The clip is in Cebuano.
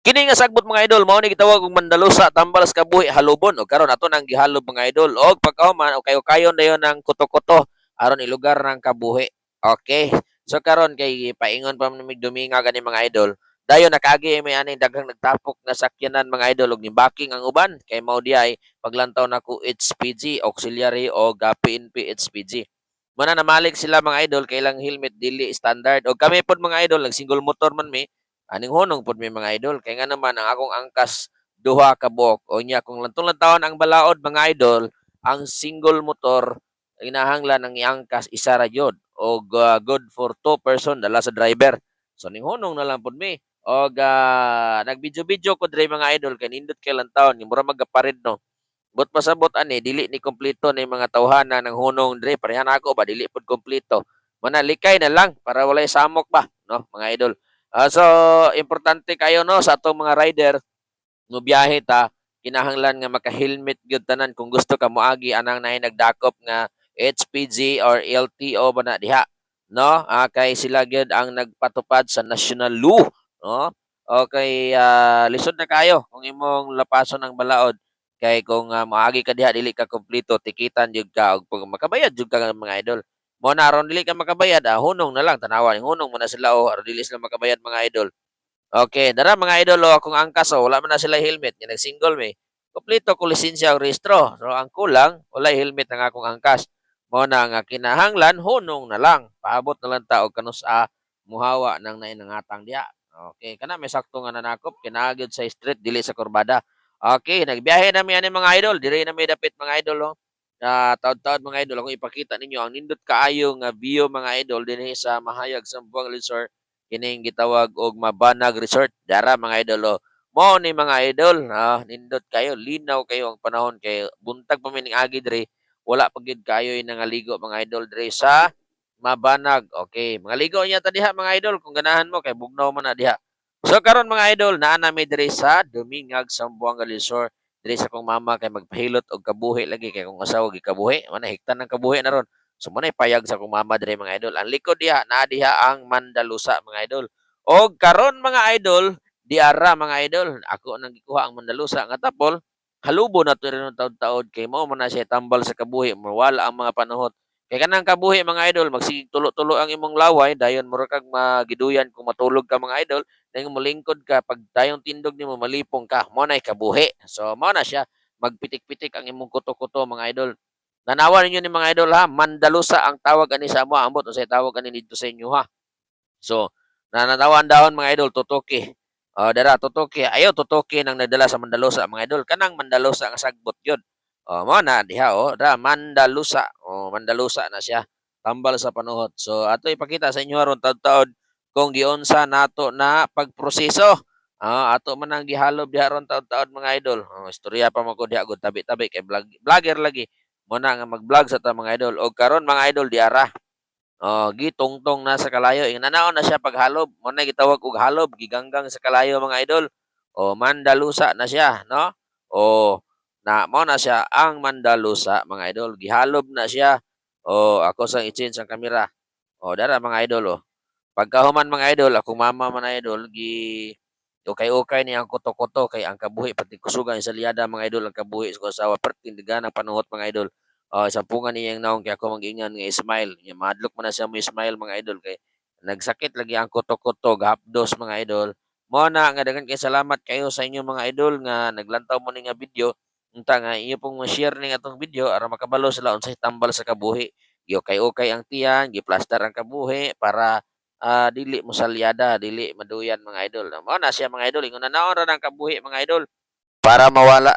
Kini nga sagbot, mga idol, mao ni gitawag og mandalusa, tambal sa kabuhi, halubon. Og karon ato nang gihalob, mga idol. Og pagkahuman o kayo-kayon dayon ng kuto-kuto aron ilugar ng kabuhi. Okay. So karon kay paingon pa man mig duminga gani, mga idol. Dayon nakaagi may aning daghang nagtapok nga sakyanan, mga idol, og nibaking ang uban kay mao di ay paglantaw nako HPG auxiliary o PNP HPG. Muna namalik sila, mga idol, kay ilang helmet dili standard. Og kami pod, mga idol, nag single motor man mi, aning hunong pod mi, mga idol, kay nga naman ang akong angkas duha ka buok. O nya kung lantong-lantawon ang balaod, mga idol, ang single motor kinahanglan ang iangkas isa ra gyud og good for two person dala sa driver. So ning hunong na lang pod mi. Og nagvideo-video ko diri, mga idol, kay nindot kay lantawon, mura magapared no. But pasabot ani dili ni kompleto ni mga tawhana ng hunong diri, pareha nako ba, dili pod kompleto. Manalikay na lang para walay samok ba no, mga idol. So importante kayo no sa atong mga rider mo biyahe ta, kinahanglan nga maka-helmet gyud tanan kung gusto ka moagi anang naay nagdakop nga HPG or LTO ba na diha no, kay sila gyud ang nagpatupad sa national law no. Okay, lisod na kayo kung imong lapason ang balaod kay kung moagi ka diha dili ka kompleto, tikitan gyud ka og pag makabayad gyud ka, mga idol. Mo na aron dili ka makabayad, hunong na lang, tanawa hunong mo na sila oh, aron dili sila makabayad, mga idol. Okay, dara, mga idol, oh, akong angkas oh, wala man na sila helmet, nga nag-single mi. Kompleto ko lisensya ug rehistro. So ang kulang, walay helmet ang akong angkas. Mao na nga kinahanglan hunong na lang. Paabot na lang ta og kanus-a muhawa nang nainangatang diha. Okay, kana may sakto nga nanakop kinaagid sa street, dili sa kurbada. Okay, nagbiyahe na mi ani, mga idol. Diri na mi dapit, mga idol oh. Taod-taod, mga idol, akong ipakita ninyo ang nindot kaayo nga view, mga idol, dinhi sa Mahayag, Zamboanga del Sur, kining gitawag og Mabanag Resort. Dara, mga idol oh. Mao ni, mga idol, nindot kayo, linaw kayo ang panahon kay buntag pa mi ning agi diri, wala pa gyud kayo nangaligo, mga idol, diri sa Mabanag. Okay, mga ligo niya ta diha, mga idol, kung ganahan mo kay bugnaw man na diha. So karon, mga idol, naa na mi diri sa Dumingag, Zamboanga del Sur, diri sa akong mama kay magpahilot og kabuhi lagi kay akong asawa gikabuhi, mo na hiktan ng kabuhi na ron. So mo na payag sa akong mama diri, mga idol. Ang likod diha naa diha ang Mandalusa, mga idol. Og karon, mga idol, diara, mga idol, ako nang gikuha ang Mandalusa nga tapol, halubo na to rin taod-taod kay mao man na siya tambal sa kabuhi, mawala ang mga panuhot. Kay kanang kabuhi, mga idol, magsigig tulo-tulo ang imong laway, dayon mura kag magiduyan kung matulog ka, mga idol, dayon molingkod ka, pag dayong tindog nimo malipong ka, mao nay kabuhi. So mao na siya, magpitik-pitik ang imong kuto-kuto, mga idol. Tanawa ninyo ni, mga idol ha, Mandalusa ang tawag ani sa amo, ambot unsay tawag ani didto sa inyo ha. So, nanatawan dahon, mga idol, tutuki. Oh, dara tutuki. Ayo tutuki nang nagdala sa Mandalusa, mga idol. Kanang Mandalusa nga sagbot yun. Oh, mao na diha oh, da Mandalusa. Oh, Mandalusa na siya. Tambal sa panuhot. So, ato ipakita sa inyo aron taod-taod kung giunsa nato na pagproseso. Ato man ang gihalob diha ron taod-taod, mga idol. Oh, istorya pa man ko diha gud tabi-tabi kay vlog, vlogger lagi. Mo na nga mag-vlog sa ta, mga idol. Og karon, mga idol, diara. Oh, gitungtong na sa kalayo. Inanaon na siya paghalob. Mo na gitawag og halob, giganggang sa kalayo, mga idol. Oh, Mandalusa na siya, no? Oh, na mao na siya ang Mandalusa, mga idol. Gihalob na siya. Oh, ako sang i-change ang kamera. Oh, dara, mga idol oh. Pagkahuman, mga idol, akong mama man, idol, gi ukay-ukay niya ang kuto-kuto kay ang kabuhi pati kusugan sa liyada, mga idol, ang kabuhi sa asawa perting ang panuhot, mga idol. Oh, sampungan niya ang naong kay ako mag-ingan nga smile. Nya mahadlok man na siya mo smile, mga idol, kay nagsakit lagi ang kuto-kuto, gahapdos, mga idol. Mao na nga daghan kay salamat kayo sa inyo, mga idol, nga naglantaw mo ni nga video. Unta nga inyo pong ma-share ning atong video aron makabalo sila unsay tambal sa kabuhi. Giukay-ukay ang tiyan, giplaster ang kabuhi para dili mo salyada, dili maduyan, mga idol. Mao na siya, mga idol, ingon na naon ra ng kabuhi, mga idol, para mawala.